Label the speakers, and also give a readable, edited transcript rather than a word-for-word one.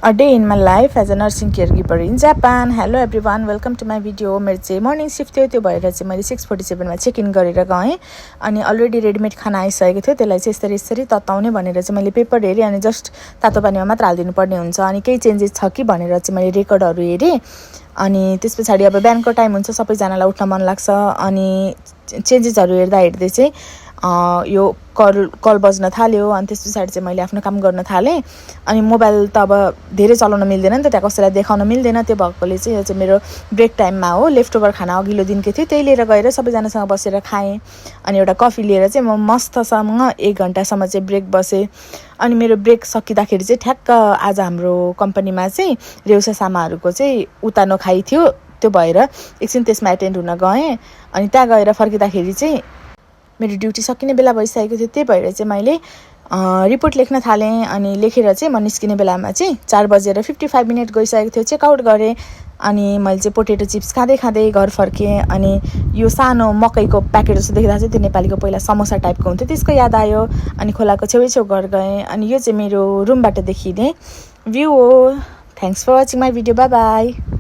Speaker 1: A day in my life as a nursing caregiver in Japan. Hello everyone, welcome to my video. मेरो चाहिँ morning shift थियो, त्यो भएर चाहिँ मैले 6:47 मा चेक इन गरेर गएँ अनि अलरेडी रेडीमेड खाना आइसकेको थियो। त्यसलाई चाहिँ यसरी तताउने भनेर चाहिँ मैले पेपर हेरेँ अनि जस्ट तातो पानीमा मात्र हाल्दिनु पर्ने हुन्छ अनि केही चेन्जेस छ कि भनेर चाहिँ मैले रेकर्डहरू हेरेँ अनि त्यसपछि अब बिहानको टाइम हुन्छ, सबैजनालाई उठ्न मन लाग्छ अनि चेन्जेसहरू हेर्दै चाहिँ यो कल बज्न थाल्यो अनि त्यसपछि चाहिँ मैले आफ्नो काम गर्न थालेँ अनि मोबाइल त अब धेरै चलाउन मिल्दैन नि त, त्यहाँ कसैलाई देखाउन मिल्दैन। त्यो भएकोले चाहिँ यो चाहिँ मेरो ब्रेक टाइममा हो, लेफ्ट ओभर खाना अघिल्लो दिनको थियो, त्यही लिएर गएर सबैजनासँग बसेर खाएँ अनि एउटा कफी लिएर चाहिँ म मस्तसँग 1 घन्टासम्म चाहिँ ब्रेक बसेँ अनि मेरो ब्रेक सकिँदाखेरि चाहिँ ठ्याक्क आज हाम्रो कम्पनीमा चाहिँ रेउसा सामाहरूको चाहिँ उतानो खाइ थियो, त्यो भएर एकछिन त्यसमा एटेन्ड हुन गएँ अनि त्यहाँ गएर फर्किँदाखेरि चाहिँ मेरो ड्युटी सकिने बेला भइसकेको थियो। त्यही भएर चाहिँ मैले रिपोर्ट लेख्न थालेँ अनि लेखेर चाहिँ म निस्किने बेलामा चाहिँ 4:55 गइसकेको थियो। चेकआउट गरेँ अनि मैले चाहिँ पोटेटो चिप्स खाँदै घर फर्केँ अनि यो सानो मकैको प्याकेट जस्तो देख्दा चाहिँ त्यो नेपालीको पहिला समोसा टाइपको हुन्थ्यो, त्यसको याद आयो अनि खोलाको छेउ घर गएँ अनि यो चाहिँ मेरो रुमबाट देखिने भ्यू हो। Thanks for watching my video, bye by.